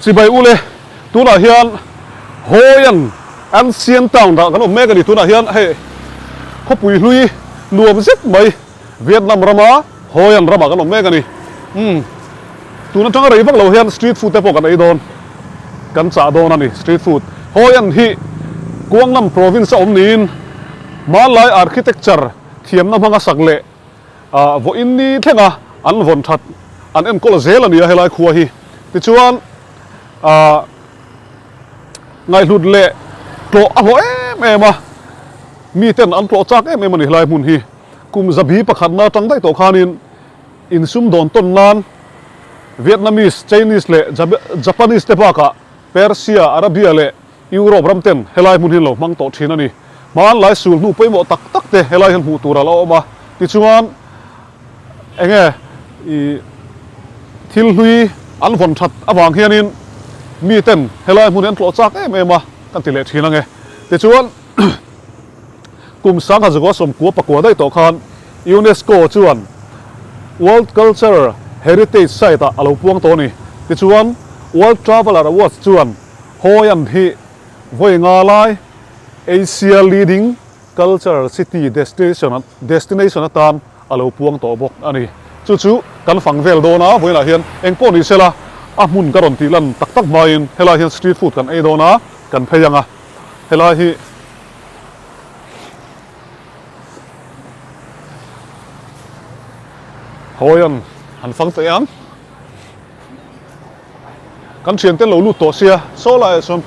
Chibai ule, tunah hian Hoi An Ancient Town ah kan awm mek a ni. Tunah hian hei khawpui hlui nuam zet mai Vietnam rama Hoi An ramah kan awm mek a ni. Umm tun atanga rei vak lo hian street food te pawh kan ei dawn, kan chah dawn a ni street food. Hoi An hi Quang Nam province a awm niin hmanlai architecture thiamna hmanga sak leh Vawiin ni thlenga an vawn that an enkawl zel a ni a helai khua hi. Tichuan ngaihhlut leh tlawh a hlawh em em a, miten an tlawh chak em em a ni helai hmun hi. Kum zabi pakhatna atang daih tawh khanin insumdawn tawn nan Vietnamese, Chinese leh Japanese te bakah Persia, Arabia leh Europe ram ten helai hmun hi an lo hmang tawh thin a ni. Hmanlai sul hnu pawimawh tak tak te helai hian hmuh tur a la awm a, tichuan enge i thil hlui an vawn that avang hianin mi ten helai hmun hi an tlawh chak em em a kan ti leh thin ange. Tichuan kum sangha zakua sawmkua pakua daih tawh khan UNESCO chuan World Culture Heritage Site ah a lo puang tawh a ni. Tichuan World Traveller Awards chuan Hoi An hi vawi nga lai Asia Leading Cultural City Destination destination atan a lo puang tawh bawk a ni. Chu chu kan fang vel dawn a, vawiinah hian eng pawh ni sela a hmun ka rawn tih lan tak tak hmain helai hian street food kan ei dawn a, kan phei ang a, helai hi Hoi An han fang teh ang. Kan thiante lo lut tawh sia, saw laiah chuan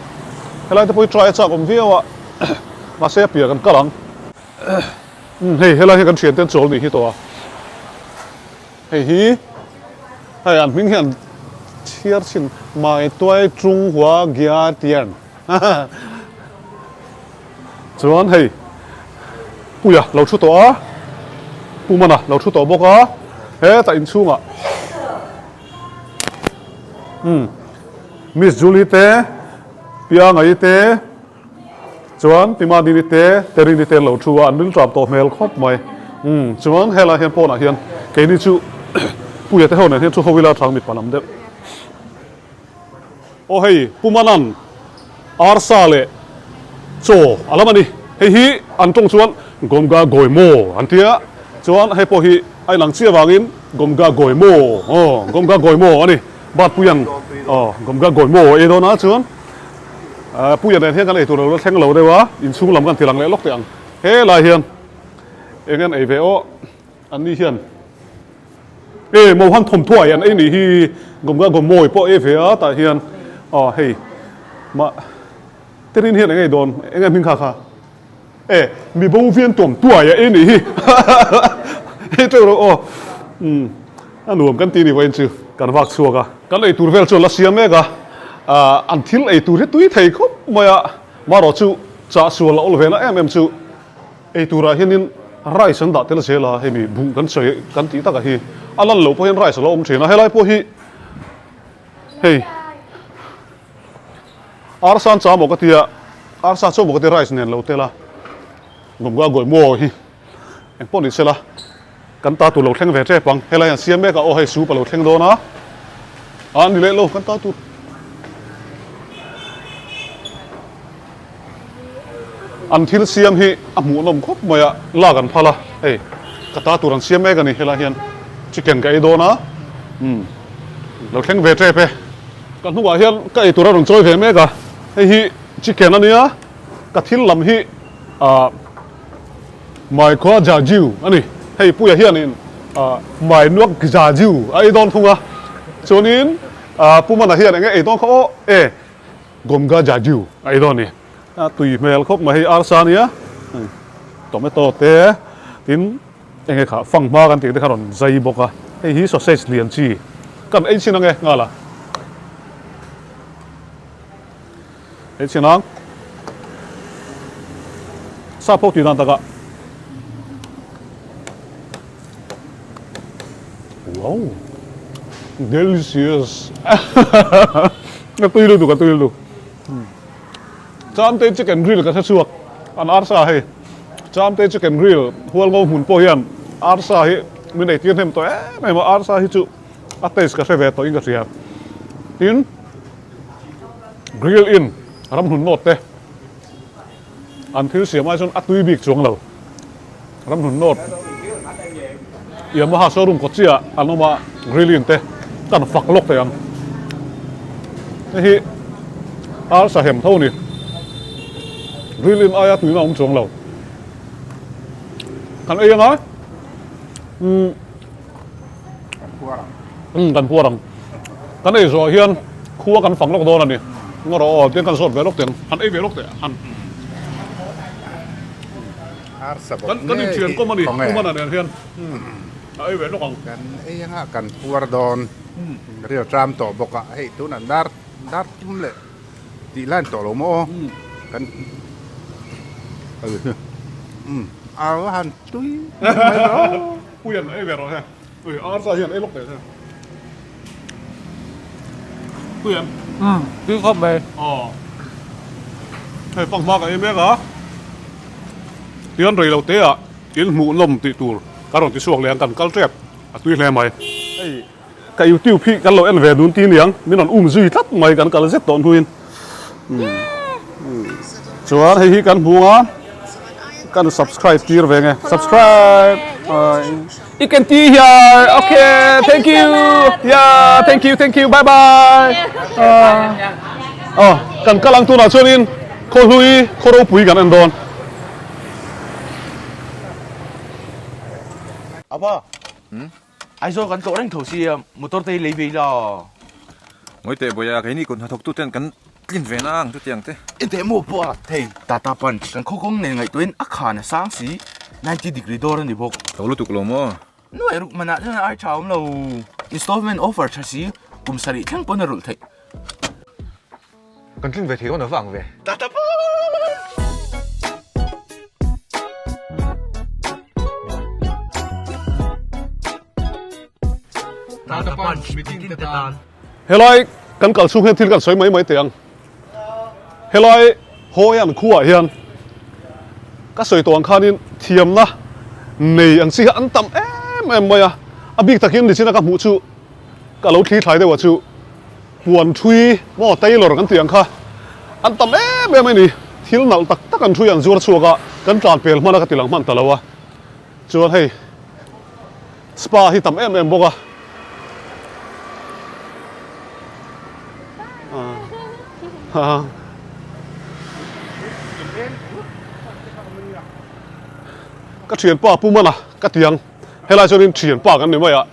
helai te pawh hi try a chak awm viau a, mahse a piah kan kal ang. Umm hei helai hi kan thiante an chawl nih hi tawh a, hei hi hei an hming hi an chhiar chhin Mai Tuai Trung Hua Gia Tian chuan hei Puia lo thu tawh a, Pumana lo thu tawh bawk a, hetah inchhungah. Umm Miss Julie te, Piangai te, chuan Pi Madini te, Terini te an lo thu a, an rilṭam tawh hmel khawp mai. Umm chuan helai hian pawnah hian keini chu Puia te ho nen hian thu ho ila thang mipa lam deuh. Aw hei Pu Manan arsa leh chaw a lam a ni. Hei hi an tawng chuan Gomga Gawi Maw an ti a, chuan hei pawh hi a inang chiah avangin Gomga Gawi Maw aw Gomga Gawi Maw a ni. Batpuian aw Gomga Gawi Maw ei dawn a chuan Puia nen hian kan ei tur lo la thleng lo deuh a, inchhung lam kan ti lang leh lawk teh ang. Helai hian eng an ei ve aw. An ni hian e Mohan thawmthuai an ei nih hi Gomga Gomawi pawh ei ve a tah hian aw hei mah Terin hian eng ei dawn eng nge hming kha kha e mi bo vian tuam tuai a ei nih hi hei teuh rawh aw umm a nuam kan ti ni vawiin chu kan vak chhuak a kan ei tur vel chu an la siam mek a ah an thil ei tur hi tui thei khawp mai a marawh chu chah sual a awl ve na em em chu. Ei turah hianin rice an dah tel zel a, hemi buh kan sawi kan tih takah hi a lan loh pawh hian rice a lo awm thin a, helai pawh hi hei arsa an chah maw ka tia, arsa chu maw ka tia rice nen lo tel a, gawmga gawi maw hi eng pawh ni sela kan ta tur lo thleng ve tep ang, helai an siam mek a aw hei soup a lo thleng dawn a, a ni leh lo kan ta tur. An thil siam hi a hmuhnawm khawp mai a, lak an phal a, hei ka ta tur an siam mek a ni, helai hian chicken ka ei dawn a, umm lo thleng ve tep e. Ka hnungah hian ka ei tur a rawn chawi ve mek a, hei hi chicken a nia, ka thil lam hi ah mai khua jajiu a ni, hei puia hianin ah mai nuak jajiu a ei dawn thung a, chuanin ah Pumana hian eng nge ei dawn kha aw e. Gomga Jaju a ei dawn a ni. A tui hmel khawp mai hei arsa a nia, tomato te tin eng nge kha fanghma kan tih te kha rawn zai bawk a, hei hi sausage lian chi kan ei chhin ang e nghal a. Ei chhin ang. Sap ho tih dan takah. Wow! Delicious! A tui lutuk, a tui lutuk. Chamte chicken grill ka hre chhuak. An arsa hei. Chamte chicken grill hual ngo hmun pawh hian arsa hi min ei tir hnem tawh em em a, arsa hi chu a taste ka hre ve tawh in ka hria. Tin. Grill Inn ramhlun nawt te an thil siam ai chuan a tui bik chuang lo. Ramhlun nawt Yamaha showroom kawt chiah an awm a, Grill Inn te kan fak lawk thei ang. Hei hi arsa hem tho a ni. Grill Inn aia tuina a awm chuang lo. Kan ei anga umm umm kan puar ang. Kan ei zawh hian khua kan fang lawk dawn a ni. Ngaw rawh aw tiang kan zawt ve lawk teh ang. Han ei ve lawk teh han. Kan kan inthian kawm a ni Pumana nen hian a ei ve lawk ang. Kan ei anga kan puar dawn ril tram tawh bawk a hei tunah dar dar tum leh Tih lai tawh lo maw aw kan umm a va han tui mai rawh. Pui an ei ve rawh he ui arsa hian ei lawk teh se tui em umm tui khawp mai aw hei panghma ka ei mek a tian rei lo te ah in hmuh nawm tih tur ka rawn ti chhuak leh ang kan kal tep a tui hle mai hei. Ka youtube hi kan lo en ve dun ti niang, min rawn um zui tlat mai kan kal zet tawh hnuin. Chuan hei hi kan hmu a, kan subscribe tir ve nge, subscribe. You can see here. Okay, thank you. Yeah, thank you, thank you. Bye bye. Oh, kan kal ang tunah chuanin khaw hlui, khaw ropui kan en dawn. Apa? Aizawl kan tlawh reng tho sia, motor te hi lei ve ila. Ngawi teh Bawia, keini kut hnathawk tu ten kan tlin ve na ang chutiang te. Enteh maw pawh a thei Tata Punch kan khawkawng nen ngaihtuahin a khan a sang si, 90 degree dawr a ni bawk. Tho lutuk lo maw? Nuai ruk manah chuan ai tha awm lo. Installment offer tha si, kum sarih thleng pawn a rulh theih. Kan tlin ve thei dawn a va ang ve. Tata Punch! Tata Punch mitin te tan. Helai kan kal chhung hian thil kan sawi mai mai teh ang. Helai Hoi An khuaah hian ka sawi tawh ang khanin thiamna nei ang chi hi an tam em em mai a. A bik takin nichina ka hmuh chu ka lo thli thlai deuh a chu. Puan thui maw tailor kan tih ang kha an tam em em a ni. Thil nalh tak tak an thui an zuar chhuak a, kan tlan pel hman a ka ti lang hman ta lo a. Chuan hei spa hi tam em em bawk a. Ka thianpa Pu Mana ka ti ang, helai chuanin thianpa kan ni mai a.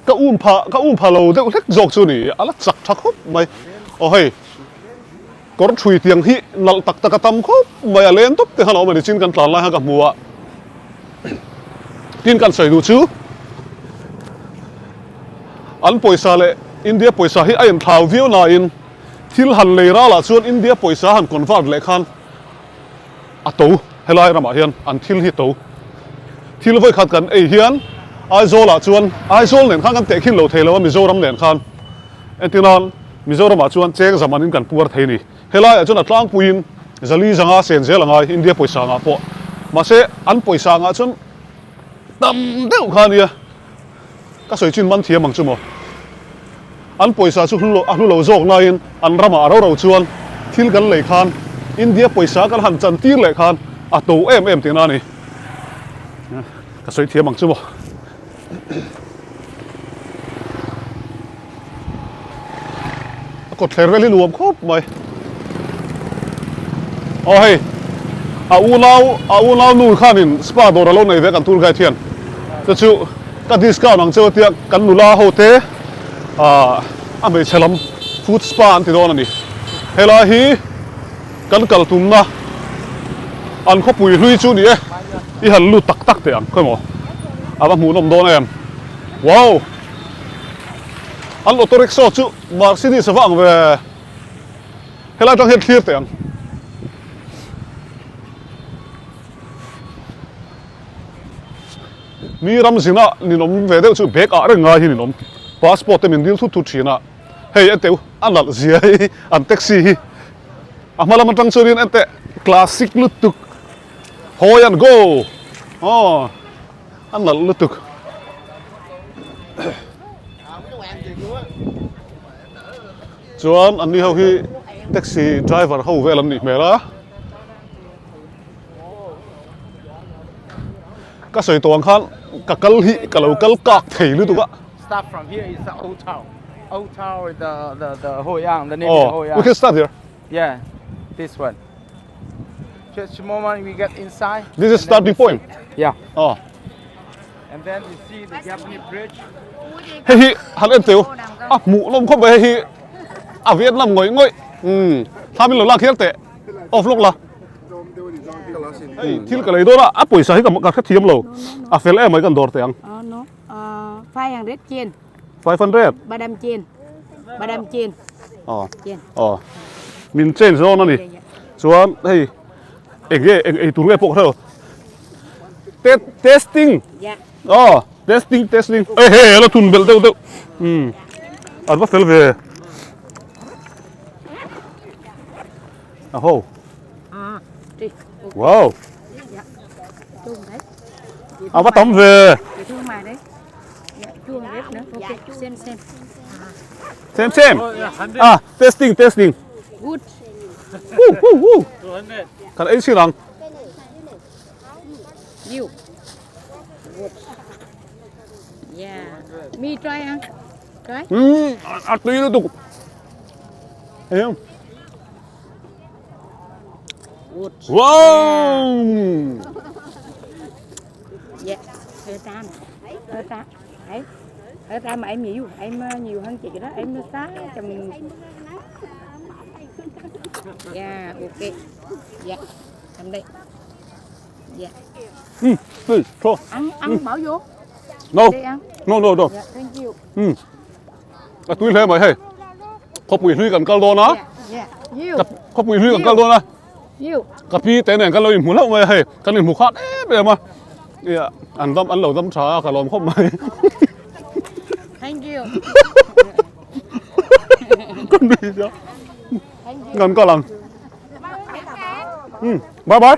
Ka um pha ka um pha lo deuh hlek zawk chu ni, a la chak tha khawp mai. Aw hei, kawr thui tiang hi nalh tak tak a tam khawp mai, a len tawp te khan a awm a ni, chin kan tlan lai khan ka hmu a. Tin kan sawi duh chu, an pawisa leh India pawisa hi a inthlau viau nain thil han lei ralah chuan India pawisa han convert leh khan a to, helai ramah hian an thil hi to. Thil vawikhat kan ei hian Aizawlah chuan Aizawl nen khan kan tehkhin lo thei lo a Mizoram nen khan. Entirnan Mizoramah chuan cheng zamanin kan puar thei a ni. Helaiah chuan a tlangpuiin zali zanga sen zel a ngai India pawisa angah pawh. Mahse an pawisa angah chuan tam deuh kha a nia. Ka sawi chin man thiam ang chu maw? An pawisa chu hlu a hlu lo zawk naiin an ramah a ro ro chuan thil kan lei khan India pawisa kan han chan tir leh khan a to em em tihna a ni. Ka sawi thiam ang chu maw? A kawtthler vel hi nuam khawp mai. Aw hei, a unau a unau nu khanin spa dawr a lo nei ve kan tour guide hian. Chu chu ka discount ang cheu atia kan nula ho te ah a hmeichhe lam foot spa an ti dawn a ni. Helai hi kan kal tumna an khawpui hlui chu ni e, i han lut tak tak teh ang khawimaw a va hmuhnawm dawn em. Wow! An auto rickshaw chu Mercedes a va ang ve. Helai atang hian thlir teh ang. Mi ram zina ninawm ve deuh chu bag ah reng ngai hi ninawm. Passport te min dil thut thut thin a. Hei enteh u, a nalh zia hi an taxi hi. A hma lam atang chuanin enteh classic lutuk. Hawi an go! Aw. A nalh lutuk. Chuan an ni ho hi Taxi driver ho vel an nih hmel a. Ka sawi tawh ang khan ka kal hi ka lo kal kak thei lutuk a. Start from here is the old town. Old town is the the the Hoi An, the name Oh, is Hoi An. we can start here. Yeah, this one. Just a moment we get inside. This is and then starting we see- point. Yeah. Oh. And then you see the Japanese bridge. Hei hi han en teu a hmuh lawm khawp mai hei hi a Vietnam ngawih ngawih umm thla min lo lak hial teh off lawk la hei thil ka lei dawn a a pawisa hi ka ka hrethiam lo a fel em mai kan dawr teh ang. No 500 chen. 500 Badam chen. Badam chen. Aw aw min change dawn a ni chuan hei eng nge eng ei tur nge pawh ka hre lo testing. Aw testing testing e he a la thun belh deuh deuh umm an va fel ve a ho wow a va tam ve same same ah testing testing good woo woo woo kan ei chin ang. You. Good. Yeah. Me try ăn. Try. Ừ, a tui lutuk. Em. Good. Wow. Yeah. Hơi tan. Hơi tan. Đấy. Hơi tan mà em nhiều, em nhiều hơn chị đó, em xá chồng. Yeah, ok. Yeah. Cầm đây. Yeah. Ừ, ừ, thôi. Ăn ăn bỏ vô. No. Đi ăn. No no no. Yeah, thank you. Ừ. A tui hle mai hei. Khawpui hlui kan kal dawn a. Yeah. You. Khawpui hlui kan kal dawn a. You. Ka pi te nen kan lo inhmu hlauh mai a hei. Kan inhmu khat em em a. Ia an dam an lo dam tha a ka lawm khawp mai. Thank you. Kan nui sia. Kan kal ang. Ừ, bye bye.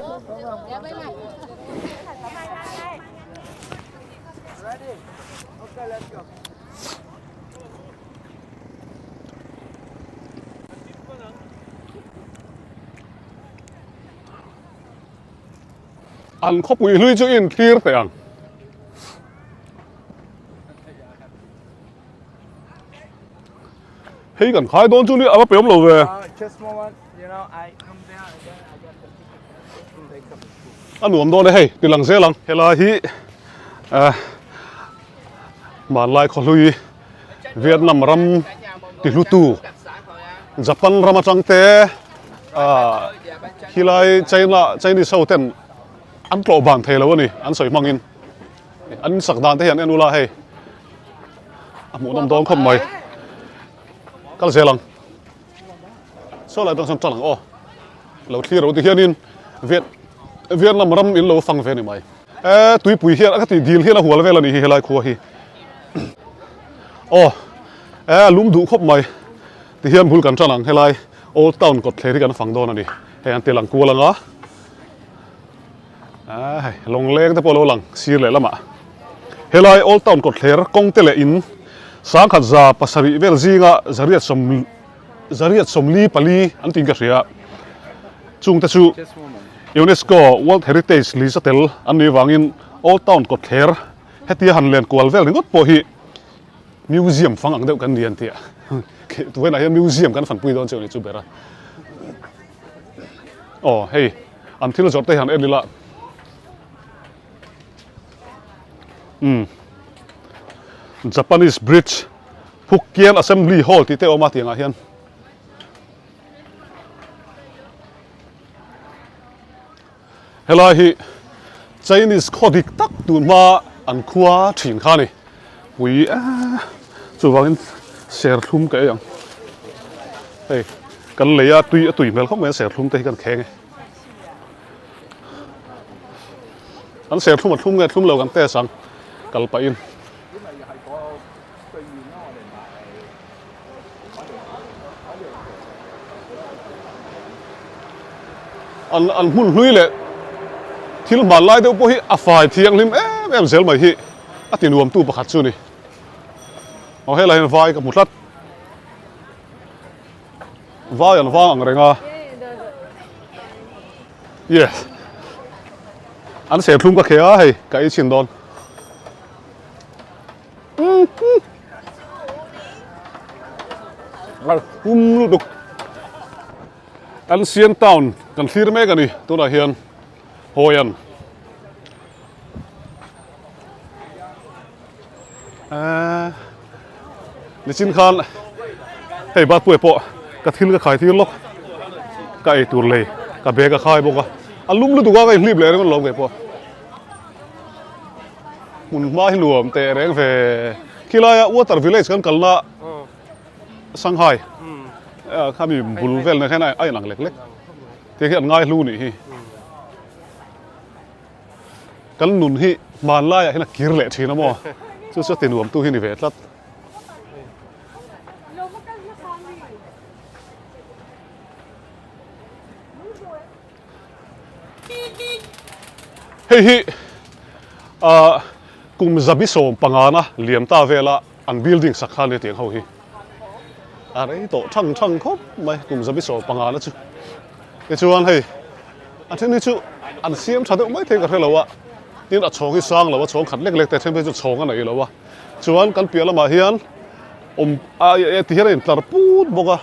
An khawpui hlui chu in thlir teh ang. Hei kan khai dawn chu ni a va pe awm lo ve. A nuam dawn e hei ti lang zel ang. Helai hi eh hmanlai khawhlui Vietnam ram ti hlutu Japan ram atang te ah khilai China Chinese ho ten an tlawh ban thei lo a ni an sawi hmangin an insak dan te hian en ula hei a hmuhnawm dawn khawp mai kal zel ang. Saw lai atang sawn tan ang aw. Lo thlir ro ti hianin Viet Vietnam ram in lo fang ve ni mai. E tuipui hian a ka tih dil hian a hual vel a nih hi helai khua hi. Aw e a lum duh khawp mai ti hian bul kan tan ang helai old town kawt thler hi kan fang dawn a ni. Hei an ti lang kual ang a. A hei lawngleng te pawh a lo lang sir leh lamah. Helai old town kawt thler kawng te leh in 1700 vel zinga zariat sawm Zariat 44 an tiin ka hria. Chungte chu UNESCO World Heritage list a tel an nih vangin Old Town kawtthler hetia han len kual vel ringawt pawh hi museum fang ang deuh kan ni an ti a. Tuainah hian museum kan fanpui dawn chiah a ni chu ber a. Aw hei an thil zawrh te hi han en ila. Umm Japanese bridge. Phukian Assembly Hall tih te a awm a tiangah hian helai hi Chinese khaw dik tak tun hma an khua thin kha a ni pui eee chuvangin serthlum ka ei ang hei kan lei a tui a tui hmel khawp mai a serthlum te hi kan kheng e an serthlum a thlum nge thlum lo kan test ang kal pahin. An an hmun hlui leh thil hmanlai deuh pawh hi a fai thianghlim em em zel mai hi a ti nuamtu pakhat chu a ni. Aw helai hian vai ka hmu tlat. Vai an vang ang reng a. Yes. An serthlum ka khe a hei ka ei chhin dawn. Hum lutuk. Ancient town kan thlir mek a ni tunah hian Hoi An. Eee nichin khan hei batpuia pawh ka thil ka khai tir lawk ka ei tur lei ka bag a khai bawk a a lum lutuk a ka inhlip leh reng alawm kei pawh hmun hma hi nuam teh reng ve khilaia water village kan kalna Shanghai khami bul vel nen khan a inang lek lek te hi an ngai hlu nih hi. Kan nun hi hmanlaiah hian a kir leh thin a maw? Chu chu a ti nuamtu hi ni ve tlat. Hei hi ah kum 75na liam ta vela an building sak kha a ni tiang ho hi. A rei tawh thang thang khawp mai kum 75na chu. Tichuan hei a then hi chu an siam tha deuh mai thei ka hre lo a, tin a chhawng hi sang lo a, chhawng khat lek lek te a then phei chu chhawng a nei lo a, chuan kan piah lamah hian awm a ti hian a intlar put bawk a,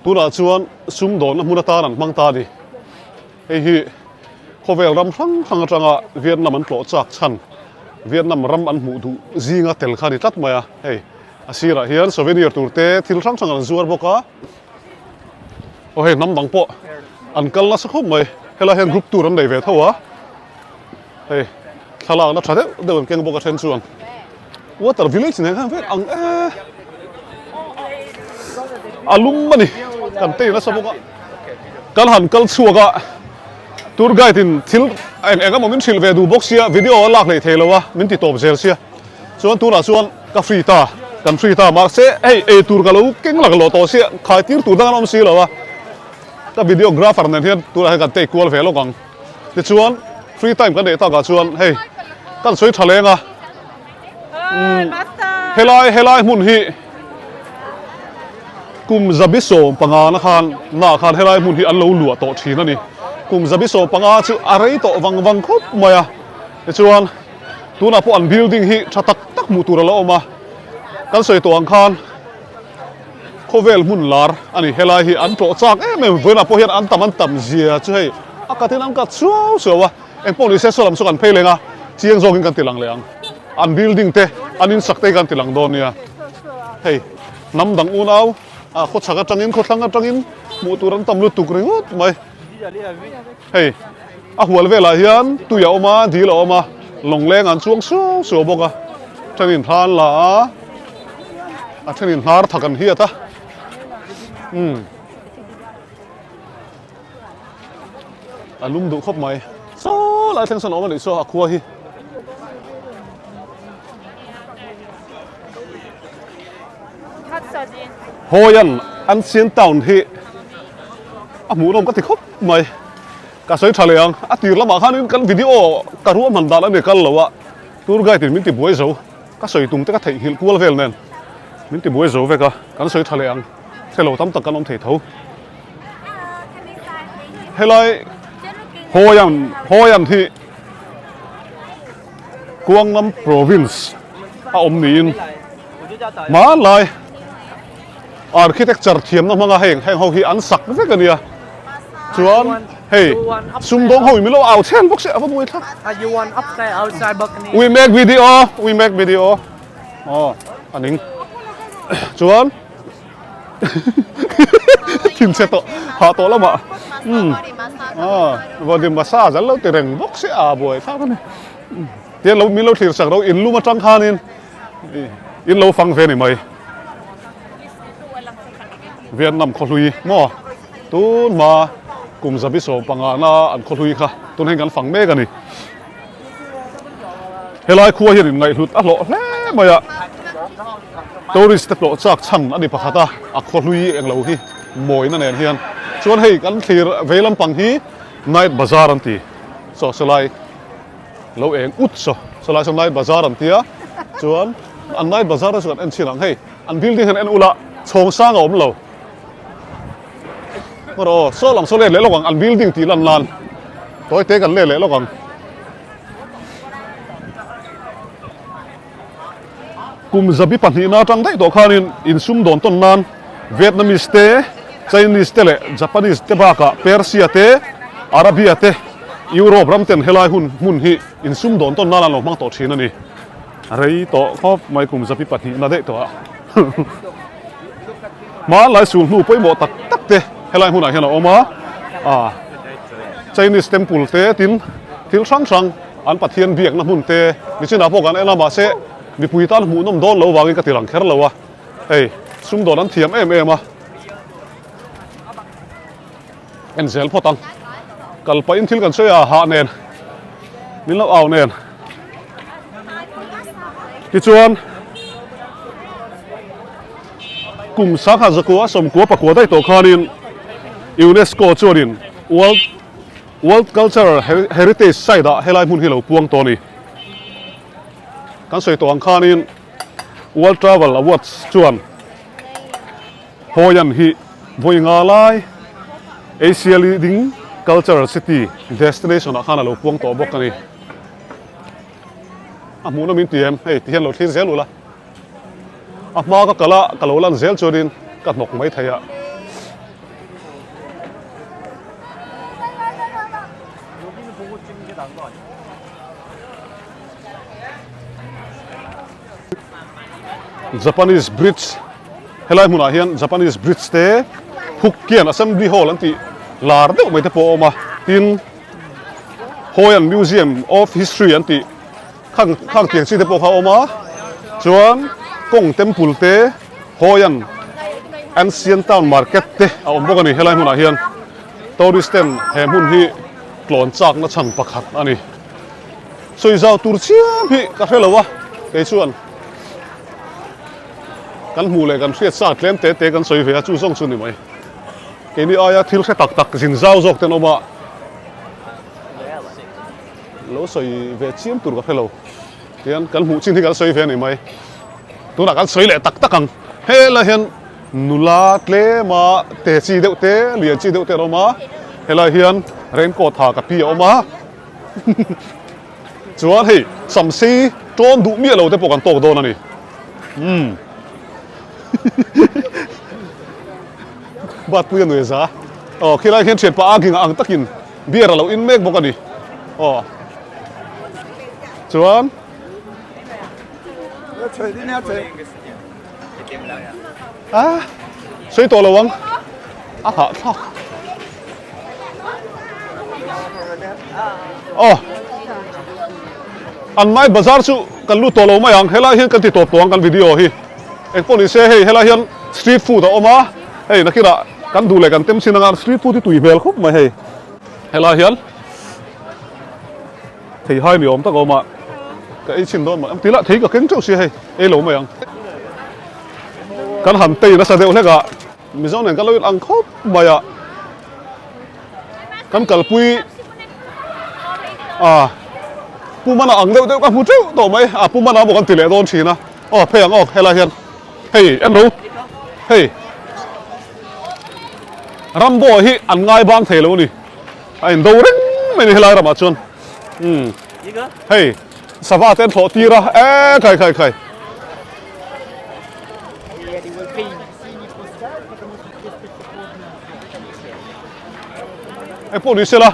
tunah chuan sumdawnna hmun atan an hmang ta a ni. Hei hi khawvel ram hrang hrang atanga Vietnam an tlawh chak chhan Vietnam ram an hmuh duh zinga tel kha a ni tlat mai a, hei a sirah hian souvenir tur te thil hrang hrang an zuar bawk a. Aw hei hnam dang pawh an kal nasa khawp mai helai hian group tour an nei ve tho a hei thlalakna tha deuh deuh an keng bawk a then chuan water village nen khan vek ang e a lum a ni kan tei nasa bawk a kan han kal chhuak a tour guide in thil eng eng emaw min hrilh ve duh bawk sia video a lak hlei thei lo a min ti tawp zel sia. Chuan tunah chuan ka free ta, kan free ta mahse hei ei tur ka lo keng lak lawh tawh sia, khai tir tur dang an awm si lo a, ka videographer nen hian tunah hian kan take kual ve lawk ang. Tichuan free time kan neih takah chuan hei kan sawi tha leng a, umm helai helai hmun hi kum 75 na khan na khan helai hmun hi an lo luah tawh thin a ni. Kum 75 chu a rei tawh vang vang khawp mai a, tichuan. Tunah pawh an building hi tha tak tak hmuh tur a la awm a, kan sawi tawh ang khan khawvel hmun lar a ni. Helai hi an tlawh chak em em, vawiinah pawh hian an tam an tam zia chu hei a katin an kat suau suau a, engpawh ni se saw lam chu kan phei leng a, chiang zawkin kan ti lang leh ang. An building te, an insak te hi kan ti lang dawn nia. Hei hnam dang unau ah khawchhak atangin khawthlang atangin hmuh tur an tam lutuk ringawt mai. Hei a hual velah hian tui a awm a, dil a awm a, lawngleng an chuang suau suau bawk a, thenin thla an la a, a thenin hnar thak an hiat a, umm a lum duh khawp mai, saw lai thleng sawn a awm a nih chu a khua hi. Hawian Ancient Town hi a hmuhnawm ka ti khawp mai. Ka sawi tha leh ang, a tir lamah khanin kan video ka ruahman dan a ni kal lo a, tour guide in min ti buai zo, ka sawi tum te ka theihnghilh kual vel nen min ti buai zo vek a, kan sawi tha leh ang, hre lo tam tak kan awm thei tho. Helai Hawian Hawian hi Guangnam Province a awm niin hmanlai architecture thiamna hmanga heng heng ho hi an sak vek a nia chuan hei sumdawng ho in min lo au chhen bawk sia a va buai thlak we make video we make video aw a ning chuan thinchhe tawh hah tawh lamah umm aw body massage an lo ti reng bawk sia a buai thlak a ni tian lo min lo thlir sak ro in lum atang khanin in lo fang ve ni mai Vietnam khawhlui maw tun hma kum 75 na an khawhlui kha tun heng kan fang mek a ni helai khua hian in ngaihhlut a hlawh hle mai a tourist te tlawh chak chhan a ni pakhat a a khawhlui eng lo hi mawina nen hian chuan hei kan thlir vei lampang hi night bazaar an ti saw sawlai lo eng ut saw sawlai saw night bazaar an tia chuan an night bazaar te chu kan en chhin ang hei an building hian en ula chhawng sang a awm lo. Ngaw rawh aw, saw lam saw let leh lawk ang, an building tih lan nan tawi te kan let leh lawk ang. Kum zabi pahnihna atang daih tawh khanin insumdawn tawn nan Vietnamese te, Chinese te leh Japanese te bakah Persia te, Arabia te, Europe ram ten helai hun hmun hi insumdawn tawn nan an lo hmang tawh thin a ni. Rei tawh khawp mai kum zabi pahnihna daih tawh ah. Hmanlai sul hnu pawimawh tak tak te helai hmunah hian a awm a, Chinese temple te tin thil hrang hrang an Pathian biakna hmun te nichinah pawh kan en a mahse mipui tan hmuhnawm dawn lo vangin ka ti lang kher lo a, hei sumdawn an thiam em em a, en zel phawt ang kal pahin thil kan sawi a hah nen min lo au nen tichuan kum sangha zakua sawmkua pakua daih tawh khanin UNESCO chuanin World World Cultural Heritage Site ah helai hmun hi lo puang tawh a ni. Kan sawi tawh ang khanin World Travel Awards chuan Hoi An hi vawi nga lai Asia Leading Cultural City Destination ah khan a lo puang tawh bawk a ni. A hmuhnawm in ti em? Hei ti hian lo thlir zel ula. A hma ka kal a, ka lo lan zel chuanin ka hnawk mai thei a. Japanese bridge helai hmunah hian Japanese bridge te Hukkian Assembly Hall an tih lar deuh mai te pawh a awm a tin Hoi An Museum of History an tih khang khang tiang chi te pawh kha a awm a chuan kawng temple te Hoi An Ancient Town Market te a awm bawk a ni helai hmunah hian tourist ten he hmun hi tlawn chakna chhan pakhat a ni. Sawi zau tur chiam hi ka hre lo a, kei chuan kan hmuh leh kan hriat sa tlem te te kan sawi ve a, chu zawng chu ni mai. Keini aia thil hre tak tak zin zau zawk ten awm a, lo sawi ve chiam tur ka hre lo. Tihian kan hmuh chin hi kan sawi ve a ni mai. Tunah kan sawi leh tak tak ang. Helai hian nula tlema te chi deuh te, lian chi deuh te an awm a, helai hian raincoat ha ka pi a awm a. Chuan hei samsei tawn duh miah lo te pawh kan tawk dawn a ni. Umm. Batpui a nui za. Aw khilai khian thianpa a ging ang takin beer a lo in mek bawk a ni. Aw. Chuan. Ah, sawi tawh lo ang. A hahthlak. Aw. An nai bazar chu kan lut tawh lo mai ang. Helai hian kan ti tawp tawh ang kan video hi. Engpawh ni se hei helai hian street food a awm a. Hei nakinah kan duh leh kan tem chin anga street food hi tui hmel khawp mai hei. Helai hian thei hai ni awm tak a awm a. Ka ei chhin dawn mai ang. Tila thei ka keng teuh sia hei. Ei lo mai ang. Kan han tei nasa deuh hlek a. Mizo nen kan lo in ang khawp mai a. Kan kalpui a Pu Mana ang deuh deuh ka hmu teuh tawh mai. A Pu Mana maw kan ti leh dawn thin a. Aw phei ang aw helai hian hei en ro hei Rambo hi an ngai bang thei lo a ni. A in do reng mai a ni helai ramah chuan. Umm hei sava te an thlawh tir a e khai khai khai. Hei pawh ni sela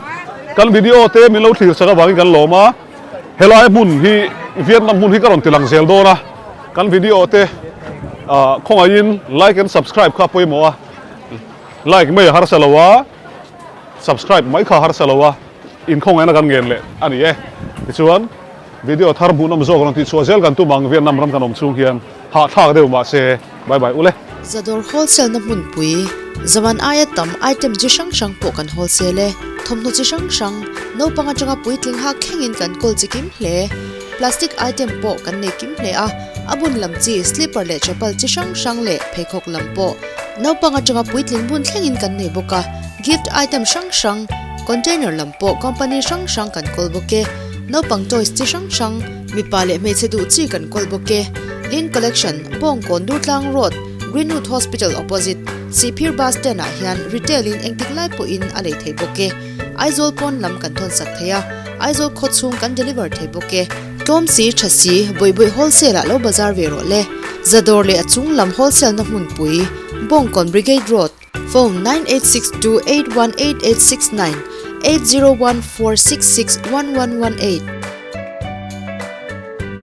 kan video te min lo thlir chak avangin kan lawm a helai hmun hi Vietnam hmun hi ka rawn ti lang zel dawn a kan video te ah khawngaihin like and subscribe kha pawimawh a like mai a harsa lo a subscribe mai kha a harsa lo a inkhawngaihin a kan ngen leh a ni e tichuan video thar hmuhnawm zawk rawn tihchhuah zel kan tum ang Vietnam ram kan awm chhung hian hahthlak deuh mahse bye bye ule. Zadawr wholesale na hmunpui, zaman aia tam item chi hrang hrang pawh kan wholesale e. Thawmhnaw chi hrang hrang, naupang atanga puitling hak thlengin kan kawl chi kim hle. Plastic item pawh kan nei kim hle a, a bun lam chi slipper leh chapal chi hrang hrang leh pheikhawk lam pawh naupang atanga puitling bun thlengin kan nei bawk a. Gift item hrang hrang, container lam pawh company hrang hrang kan kawl bawk e. Naupang toys chi hrang hrang, mipa leh hmeichhe duh chi kan kawl bawk e. Lin Collection, Bawngkawn Durtlang Road, Greenwood Hospital opposite. Sihphir Bus Stand ah hian retail in engtik lai pawhin a lei thei bawk e. Aizawl pawn lam kan thawn sak thei a, Aizawl khaw chhung kan deliver thei bawk e. Tlawm si tha si, Bawihbawih wholesale ah lo bazar ve rawh le. Zadawr leh a chung lam wholesale na hmunpui, Bawngkawn Brigade Road, phone 9862818869, 8014661118.